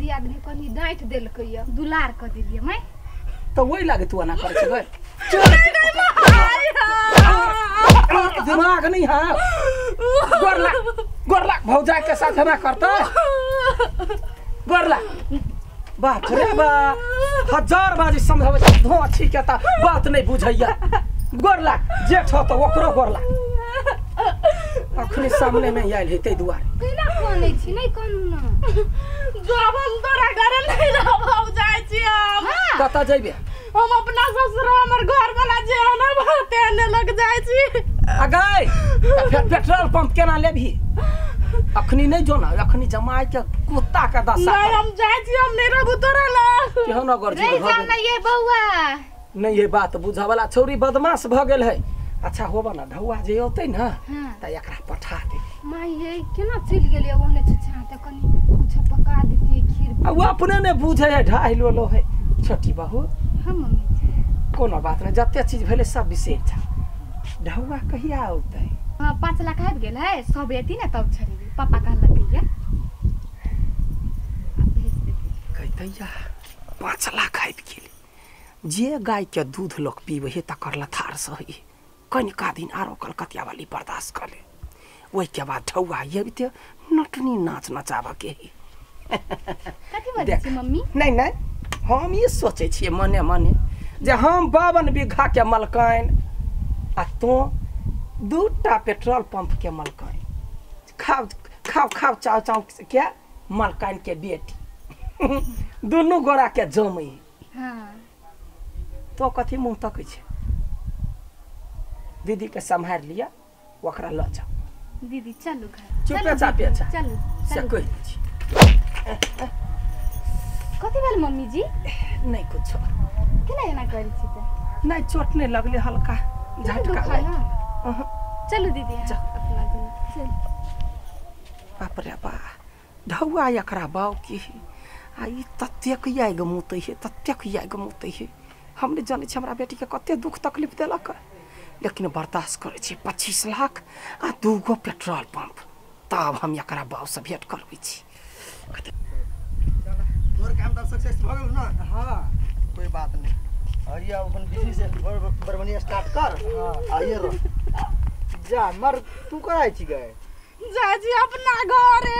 दियादनी कनी डाँटि देलकै ये दुलार क देलियै माय त ओहि लागे तू एना करै छै गै दिमाग नहीं है गोरला गोरला भौजा के साथ एना करतै गोरला बाप रे बा हजार बाजी समझाबै धो छी के त बात नहीं बुझैया गोरला जेठ हो त ओकरो गोरला अखनी सामने में आयल है तै दुआरे केना कानै छी नहीं कानू ना जब हम तोरा घरे नहीं रहब जाइ छी हम कत जइबे हम अपना ससुर हमर घर वाला जे आना बाते ने लग जाइ छी आ गई फिर पेट्रोल पंप केना लेबही अखनी नहीं जो ना अखनी जमाई के कुत्ता के दशा नहीं हम जाइ छी हम नहीं रहबू तोरा लग केहन अगर नहीं जाना ये बौआ नहीं ये बात बुझा वाला छौरी बदमाश भ गेल है अच्छा होबा ना ढौआ जे औतै ना त एकरा पठा दे माय ये केना चलि गेलियै ओहने छुछा त कनी कुछ पका देतियै खीर आ वो अपने ने बुझे है ढाई लो है छोटी बहू हम मम्मी कोनो बात नहीं जते चीज भेलै सब बिसरि जा ढौआ कहिया औतै हां 5 लाख आबि गेल है सब एती ने तब छड़ेबी पापा कहलक ये भेज देबी कहतैया 5 लाख आबि गेल जे गाय के दूध लोग पीबै है तकर लथार सही कनिका दिन आरो कलकतिया वाली बर्दाश्त कर ले ओहि के बाद ढौआ अबिते नटनी नाच नचाबऽ के है कथी बाजै छी मम्मी नहीं नहीं हम ई सोचै छियै मने मने जे हम 52 बीघा के मलकाइन आ तों 2टा पेट्रोल पंप के मलकाइन खाओ खाओ खाओ चाव चाव के मलकाइन के बेटी दुनू गोरा के जमै हां तो कथी मुँह तकै छै दीदी के सम्हारि लिअ ओकरा लऽ जाउ दीदी चलू घर चुपे चापे अच्छा चलू से कहि दै छी कथी भेल मम्मी जी नहीं कुछो केना एना करै छी त नहीं चोट नहीं लगले हल्का झटका लागि चलू दीदी अपना दुनू चल बाप रे बा ढौआ एकरा बाउ की आ ई ततेक आगि मुतै है ततेक आगि मुतै है हम नहि जानै छी हमरा बेटी के कते दुख तकलीफ देलक लेकिन बर्दाश्त करै छी 25 लाख आ 2 गो पेट्रोल पंप तब हम एकरा बाउ से भेंट करबै छी तोर काम त सक्सेस भ गेल ना हां कोई बात नहीं और ये अपन बिजनेस बड़ बढ़िया स्टार्ट कर हां आइए रो जा मर तू कराय छी गए जा जी अपना घरे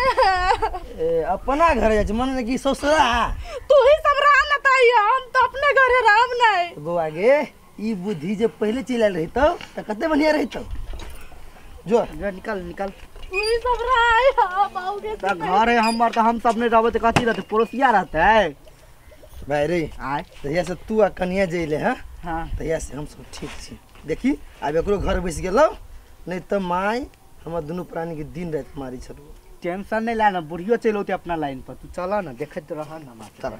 ए अपना घर जा मन कि ससुरा तू ही सब रह ना तई हम तो अपने घरे रहब नहीं बौआ गे ई बुद्धि जे पहले चल आयल रहितौ त कते बढ़िया रहितौ जो जो निकल निकल तू ही सब रह बाऊ के त घर है हमर त हम सब नहीं रहबै त कथी रहतै पड़ोसिया रहतै भाई रे आय तहिया से तू आ कनिया जइले हां हां तहिया से हम सब ठीक छी देखी आब एकरो घर बैस गेलौ नहीं त माय हमर दुनू प्राणी के दिन रात मारी छलौ टेंशन नहीं ला ना बुढ़ियो चलि औतै अपना लाइन पर तू चल ना देखैत रह ना मात्र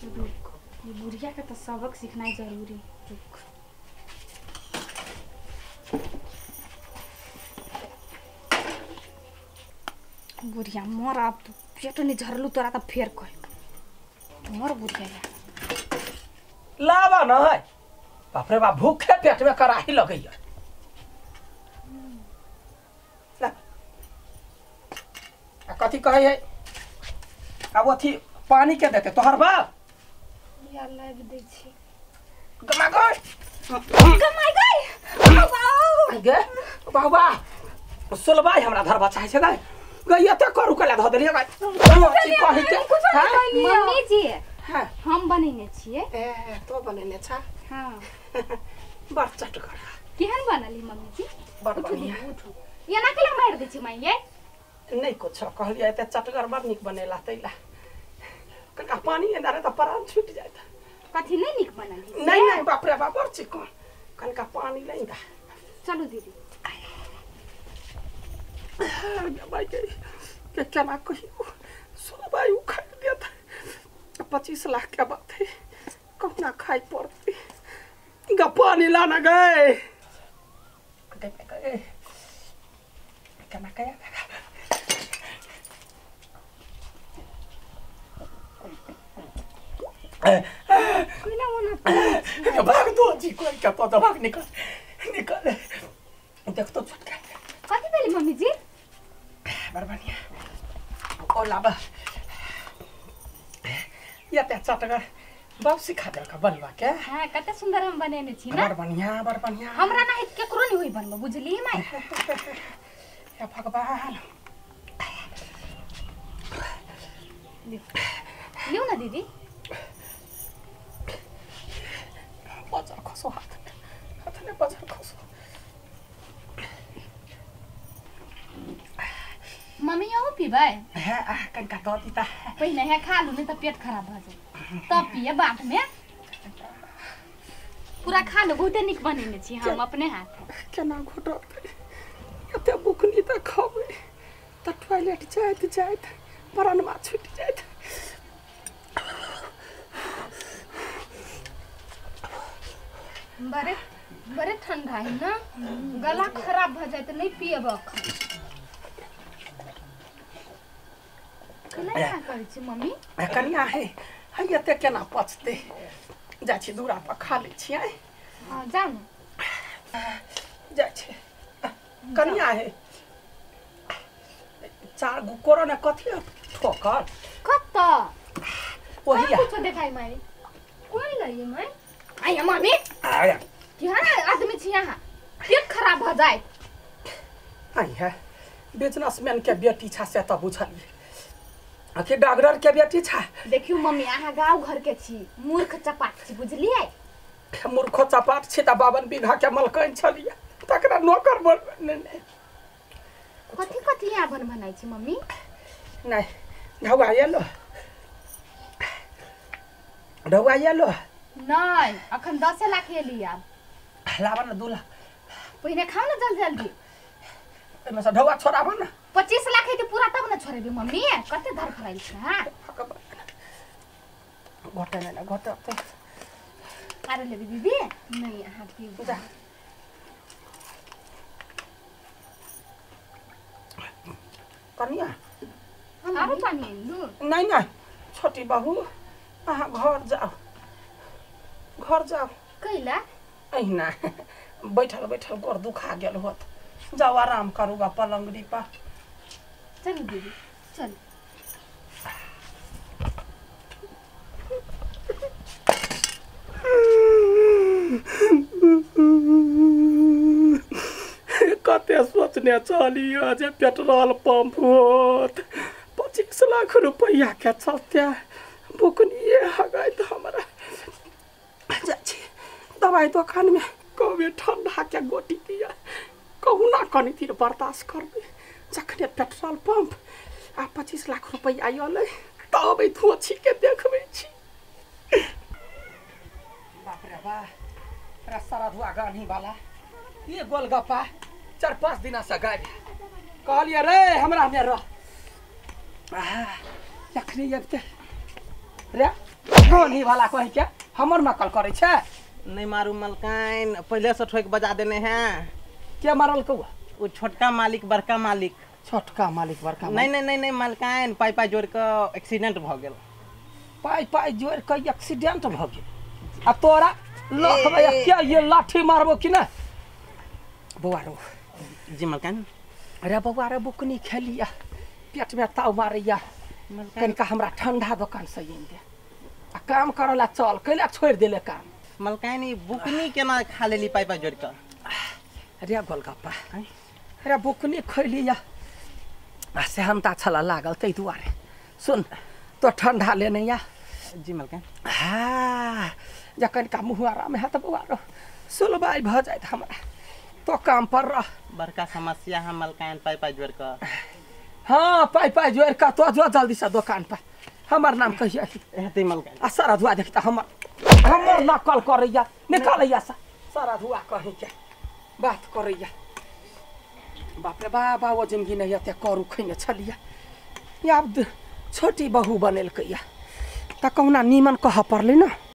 रुक ये बुढ़िया के तो सबक सीखनाइ जरूरी रुक बुढ़िया मर अब तू पेट नहीं झरलू तोरा त फेर कह मर बुढ़िया लावा न है बाप रे बाप भूखे पेट में कराही लगैया आ कथी कहै है अब अथी पानी के देते तोहर बाप या लाइव दै छी गमा गई गमा गई गे बाबा सोलबाई हमरा धर बचाइ छै गई गई एते करू कला धऽ देलियै गई कहि के मम्मी जी हां हम बनेने छियै ए तो बनेने छा हां बड़ चटकर केहन बनली मम्मी जी बड़ बढ़िया एना केला मारि दै छी माय ये नहीं कुछ कहलियै एते चटगर बड़ नीक बनेला तैला कनका पानी एना रहे त प्राण छूट जाइत कथी नहीं नीक बनली नहीं नहीं बाप रे बाप बड़ चिकन कनका पानी लई दा चलू दीदी भाई के केना कहियो सोलबाई उखाड़ देत 25 लाख के बात है कहुना खाइ पड़तै गा पानी लाना गए केना कया कोना ओना भाग दो जी कोई के तो भाग निकल निकल देख तो छोटका कथी भेल मम्मी जी बड़ बढ़िया ओ लाबा या ते चटगर बाप सिखा देलका बनवा के। हां कते सुंदर हम बनेने छी ना। बड़ बढ़िया बड़ बढ़िया। हमरा ना केकरो नहीं होई बनबो बुझली माई। या भगवान लिउ ना दीदी। बजार खसो हाथ हाथ ने बजार खसो। मम्मी अहूँ पीबै? है कनिका दऽ दीता। पहिने है खा लू नहीं तऽ पेट खराब भऽ जाए तब पिए बाद में। पूरा खा लो बहुते नीक बनेने छी हम अपने हाथ। केना घोटतै एते बुकनी तऽ खबै तऽ टॉयलेट जाइत जाइत प्राणमा छूटि जाइत। बड़े बड़े ठंडा है ना गला खराब भऽ जाए तऽ नहीं पियब अखन। केना करै छी मम्मी? कनिया हे है एते केना पचतै जाइ छी दूरा पर खा लै छियै। हां जाउ ने जाइ छी कनिया हे चार गो कोरोना कथी ठोकर कतऽ ओही कुछो देखाइ माई कोन लइए माई आइ मम्मी आया केहन आदमी छी अहाँ पेट खराब भऽ जाए। आई है बिजनेसमैन के बेटी छा से तऽ बुझलियै आखिर डॉक्टर के बेटी छा। देखियो मम्मी अहाँ गाँव घर के छी मूर्ख चपाट छी बुझलियै। मूर्ख चपाट छी तऽ 52 बीघा के मलकन छलियै तकरा नौकर बन नहीं। कथी कथी यहाँ बन बनाइ छी मम्मी? नहीं ढौआ एलो ढौआ एलो नहीं अखन 10 लाख एली आब। लाबऽ ने 2 लाख पहिने खाउ ने जल्दी जल्दी। एहिमे से ढौआ छोड़ाबऽ ने। 25 लाख हेतै पूरा तब ने छोड़ेबै मम्मी कते धरफड़ायल छै। हां घोटे नहि ने घोटतै। आरो लेबै दीदी? नहीं अहाँ पीबू जा। कनिया आरो पानी आनि लू? नहीं नहीं छोटी बहू अहाँ घर जाओ घर जाओ। कैला? अहिना बैठल बैठल गोर दुखा गेल होत जाओ आराम करूगा पलंगड़ी पर। चलू दीदी चलू। कते सोचने छलियै जे पेट्रोल पंप होत 25 लाख रुपैआ के चलते बुकनिए हगाइत हमरा। जाइ छी दवाइ दोकान में कहबै ठंडा के गोटी दिअ कहुना कनि दिन बर्दाश्त करबै जखने पेट्रोल पंप आ 25 लाख रुपैआ अयलै तब धोछी के देखबै छी। बाप रे बा सारा धुआ गानी वाला ये गोलगप्पा 4-5 दिना से गायब। कहलियै रे हमरा में रह जखनी अबिते रे गानी वाला कहि के हमर नकल करै छै। नहीं मारू मलकाइन पहले से ठोक बजा देने हैं। के मारल कौआ? वो छोटका मालिक बड़का मालिक। छोटका मालिक बड़का? नहीं नहीं नहीं नहीं मलकाइन पाई पाई जोड़ के एक्सीडेंट भ गेल। पाई पाई जोड़ के एक्सीडेंट भ गेल आ तोरा लख भैया क्या ये लाठी मारबो कि ना? बौआ रो जी मलकाइन। अरे बौआ रे बुकनी खेलिया पेट में ताव मारैया कनिका हमरा ठंडा दोकान से आनि दे आ काम करला चल कैला छोड़ देले काम। मलकाइन ई बुकनी केना खा लेली पाई पाई जोड़ के? अरे गोलगप्पा अरे बुकनी खैलिया आ सेहनता छला लागल ताहि दुआरे। सुन तो ठंडा लेने या। जी मलकाइन। हाँ जखन कनिका मुँह आराम हैत बौआ रो सुलबाइ भऽ जायत हमरा तो काम पर रह। बड़का समस्या है मलकाइन पाई पाई जोड़ के। हाँ पाई पाई जोड़ के तो जो जल्दी से दोकान पर हमर नाम कहिया हेतै मलकाइन। आ सारा धुआ देखता हमर हमर नकल करैया निकालैया सारा धुआ कहि के बात करैया। बाप रे बाबा ओ जिंदगी नहीं एते करू खैने छलिया आब छोटी बहू बनेलकैया तऽ कहुना नीमन कहऽ पड़लै ने।